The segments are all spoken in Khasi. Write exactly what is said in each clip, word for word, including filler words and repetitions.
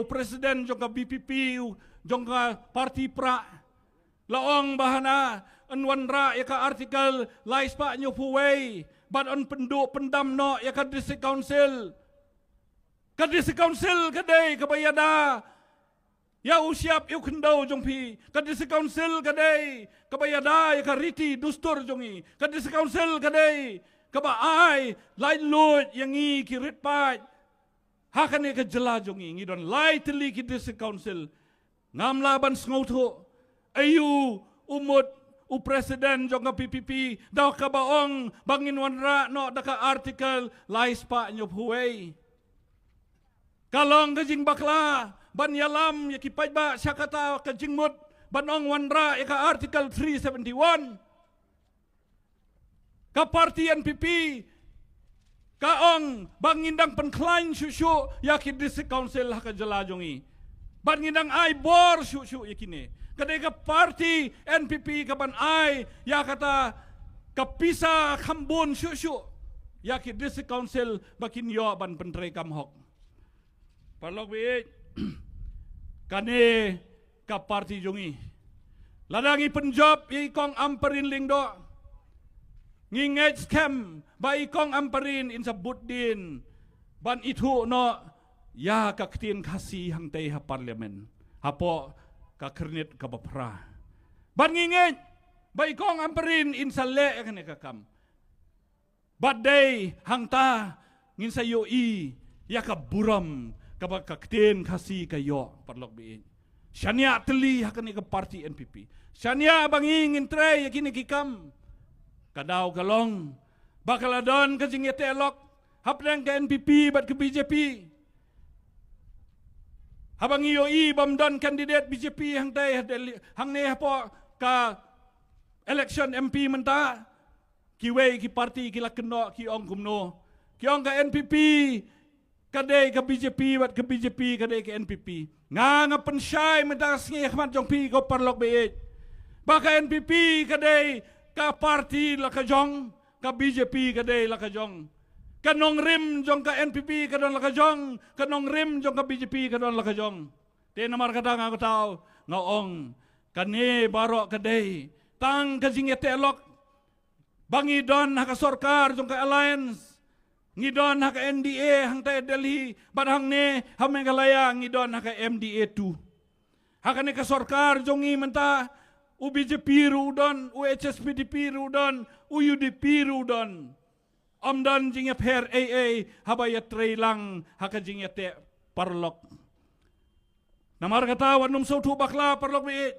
president jong ka B P P, jong ka party prah, la ong ba hana yn wanrah ïa ka article lai spah hynñiewphew wei bad yn pynduh pyndam noh ïa ka district council. Ka district council ka dei kaba ïada ïa u shyiap ïa u khyndew jong phi. Ka district council ka dei kaba ïada ïa ka riti dustur jong ngi. Ka district council ka dei kaba ai laitluid ïa ngi ki rit paid ha kane ka jylla jong ngi. Ngi don lai tylli ki district council. Ngam lah ban sngewthuh aïu u mut u president jong ka B P P da kaba ong ba ngin wanrah noh da ka article lai spah hynñiewphew wei. Ka long ka jingbakla ban ïalam ïa ki paidbah sha kata ka jingmut ban ong wanrah ïa ka article three seventy-one. Ka party N P P ka ong ba ngin dang pynkhlaiñ shuh shuh ïa ki district council ha ka jylla jong ngi. Bad ngin dang ai bor shuh shuh ïa kine. Ka dei ka party N P P ka ban ai ïa kata ka pisa kham bun shuh shuh ïa ki district council ba kin ïoh ban pyntreikam hok. Paralok baieit, kane ka party jong ngi. Lada ngi pynjop ïa i Kong Ampareen Lyngdoh, ngi ngeit skhem ba i Kong Ampareen in sa bud dien ban ithuh noh ïa ka ktien Khasi hangtei ha parliament hapoh ka khyrnit kaba phra. Bad ngi ngeit ba i Kong Ampareen in sa leh ïa kane ka kam. Bad dei hangta ngin sa ïohi ïa ka burom kaba ka ktien Khasi ka ïoh, paralok baieit. Shaniah tylli ha kane ka party N P P. Shaniah ba ngi ngin trei ïa kine ki kam. Ka daw ka long ba ka la don ka jingïateh lok hapdeng ka N P P bad ka B J P. Haba ngi ïohi bym don candidate B J P hangtei ha Delhi, hangne hapoh ka election M P mynta, kiwei ki party ki la kynnoh ki ong kumno. Ki ong ka N P P ka dei ka B J P bad ka B J P ka dei ka N P P. Nga nga pynshai mynta ka sngi ha khmat jong phi ko paralok baieit ba ka N P P ka dei ka party la ka jong, ka B J P ka dei la ka jong. Ka nongrim jong ka N P P ka don la ka jong, ka nongrim jong ka B J P ka don la ka jong. Te namar kata nga kata nga ong kane baroh ka dei tang ka jingïateh lok. Ba ngi don ha ka sorkar jong ka alliance, ngi don ha ka N D A hangtei Delhi, bad hangne ha Meghalaya ngi don ha ka M D A two. Ha kane ka sorkar jong ngi mynta u B J P ruh u don, u H S P D P ruh u don, u U D P ruh u don. Ym don jingïapher ei ei haba ïatrei lang ha ka jingïateh, paralok. Namar kata wat nym sngewthuh bakla, paralok baieit.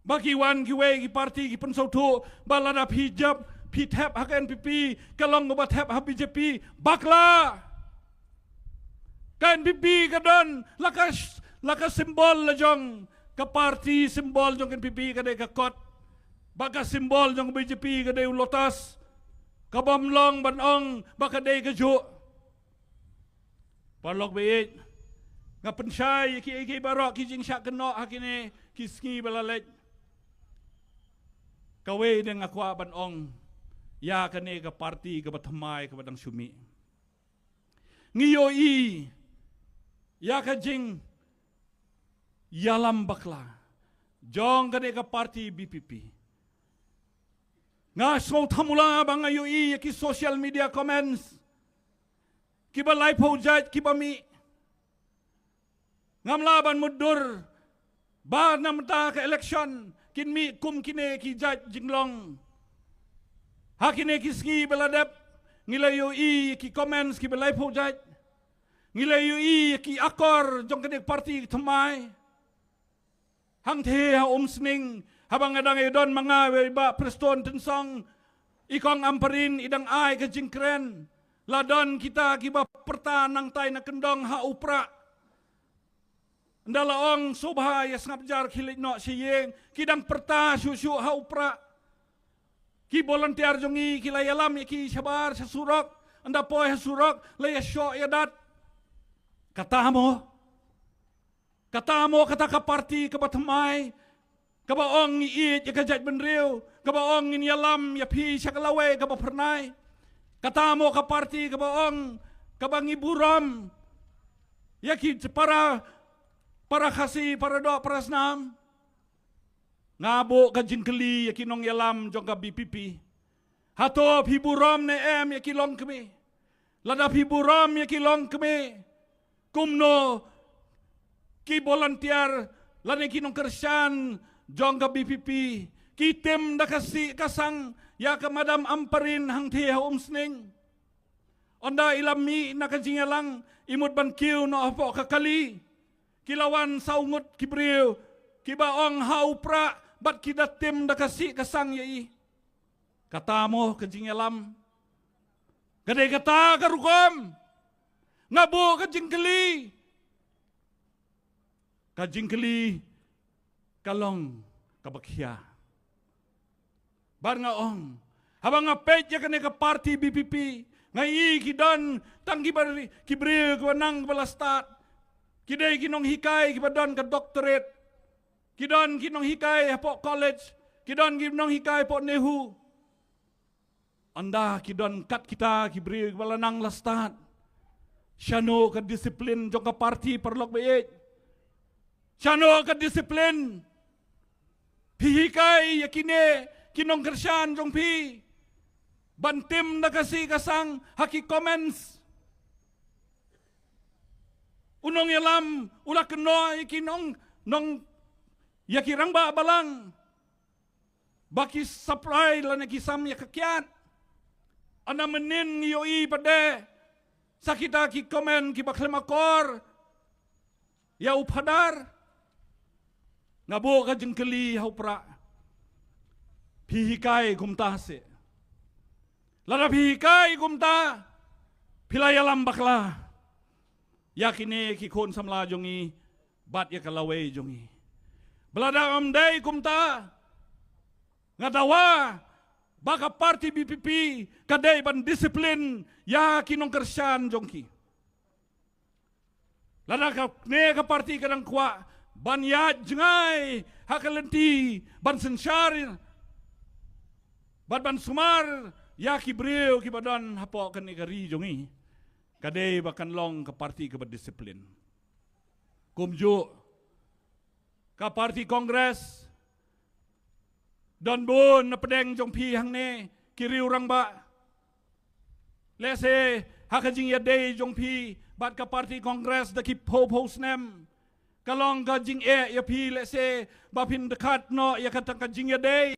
Ba ki wan kiwei ki party ki pynsngewthuh ba lada phi jop phi thep ha ka N P P ka long kaba thep ha B J P. Bakla. Ka N P P ka don la ka, la ka symbol la jong, ka party symbol jong ka N P P ka dei ka kot. Ba ka symbol jong B J P ka dei u lotus. Ka bym long ban ong ba ka dei kajuh. Paralok baieit, nga pynshai ïa kiei kiei baroh ki jingshah kynnoh ha kine ki sngi ba la leit. Kawei de nga kwah ban ong ïa kane ka party kaba thymmai kaba dang shu mih. Ngi ïohi ïa ka jingïalam bakla jong kane ka party B P P. Nga sngew thamula ba nga ïohi ïa ki social media comments kiba laiphew jait kiba mih. Ngam lah ban mutdur ba na mynta ka election kin mih kum kine ki jait jinglong. Ha kine ki sngi ba la dep ngi la ïohi ki comments kiba laiphew jait. Ngi la ïohi ki akor jong kane ka party thymmai. Hangtei ha Umsning haba nga dang ïadon ma nga wei Bah Prestone Tynsong, i Kong Ampareen i dang ai ka jingkren. La don kita kiba pyrta nangtai na kyndong ha u Prah. Ynda la ong sngewbha ïa sngap jar khie leit noh sha ïing, ki dang pyrta shuh shuh ha u Prah. Ki volunteer jong ngi ki la ïalam ïa ki shabar sha surok, ynda poi ha surok la ïashoh ïadat. Kata mo, kata mo kata ka party kaba thymmai, kaba ong ngi ïeit ïa ka jaitbynriew, kaba ong ngin ïalam ïa phi sha ka lawei kaba phyrnai. Kata mo ka party kaba ong kaba ngi burom ïa ki para Para Khasi, para doh, para snam, nga buh ka jingkylli ïa ki nongïalam jong ka VPP. Hato phi burom ne em ïa ki longkmie? Lada phi burom ïa ki longkmie, kumno ki volunteer lane ki nongkyrshan jong ka VPP ki tim da ka sih ka sang ïa ka Madam Ampareen hangthie ha Umsning? Ynda i la mih na ka jingïalang, i mut ban kiew noh hapoh ka kali, ki la wan saw ngut ki briew kiba ong ha u Prah, bad ki da tim da ka sih ka sang ïa i. Kata mo ka jingïalam? Ka dei kata ka rukom? Nga buh ka jingkylli. Ka jingkylli ka long kaba khia. Bad nga ong, haba nga peit ïa kane ka parti VPP, nga i ki don tang kiba ri-, ki briew kiba nang kiba la stad. Ki dei ki nonghikai kiba don ka doctorate. Ki don ki nonghikai hapoh college. Ki don ki nonghikai hapoh NEHU. Ynda ki don kat kita ki briew kiba la nang la stad, shano ka disiplin jong ka parti, paralok baieit? Shano ka disiplin? Phi hikai ïa kine ki nongkyrshan jong phi ban tim da ka sih ka sang ha ki comments? U nongïalam u la kynnoh ïa ki nong, nong, ïa ki rangbah balang ba ki supply lane ki sam ïa ka kiad. Ynda mynnin ngi ïohi pat de sa kita ki comment kiba khlem akor ïa u Phadar. Nga buh ka jingkylli ha u Prah, phi hikai kumta seh? Lada phi hikai kumta, phi la ïalam bakla ïa kine ki khun samla jong ngi bad ïa ka lawei jong ngi. Ba lada ym dei kumta, nga dawa ba ka parti VPP ka dei ban disiplin ïa ki nongkyrshan jong ki. Lada kane ka parti ka dang kwah ban ïaid jngai ha ka lynti ban synshar bad ban sumar ïa ki briew kiba don hapoh kane ka ri jong ngi, ka dei ba kan long ka parti kaba disiplin. Kumjuh ka parti Congress, don bun na pdeng jong phi hangne ki riew rangbah. Lehse ha ka jingïadei jong phi bad ka parti Congress da ki phew phew snem, ka long ka jingeh ïa phi lehse ba phin dkhat noh ïa kata ka jingïadei.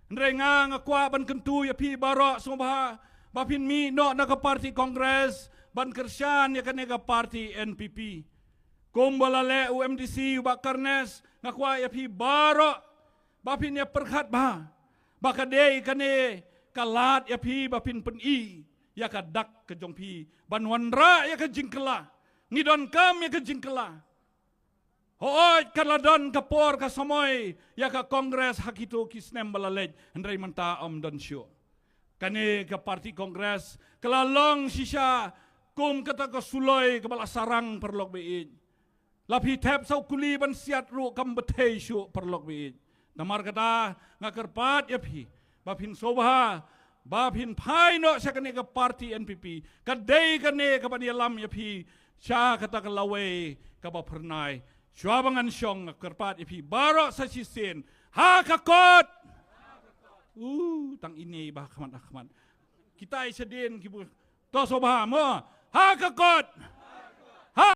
Hynrei nga, nga kwah ban kyntu ïa phi baroh sngewbha ba phin mih noh na ka parti Congress ban kyrshan ïa kane ka parti NPP. Kumba la leh u MDC u Bah Carnes, nga kwah ïa phi baroh ba phin ïa pyrkhat bha ba ka dei kane ka lad ïa phi ba phin pyni ïa ka dak ka jong phi ban wanrah ïa ka jingkylla. Ngi donkam ïa ka jingkylla. Hooid, ka la don ka por ka samoi ïa ka Congress ha kito ki snem ba la leit, hynrei mynta ym don shuh. Kane ka parti Congress ka la long shisha kum kata ka suloi kaba la sarang, paralok baieit. La phi thep sa u kuli ban siat ruh kam bthei shuh, paralok baieit. Namar kata nga kyrpad ïa phi ba phin sngewbha ba phin phai noh sha kane ka parti NPP. Ka dei kane kaban ïalam ïa phi sha kata ka lawei kaba phyrnai. Shuwa ba ngan shong, nga kyrpad ïa phi baroh sa shisien, ha ka kot. Uh, tang ine ba khmat, ha khmat. Kita i shadien ki bu to sngewbha mo. Ha ka kot.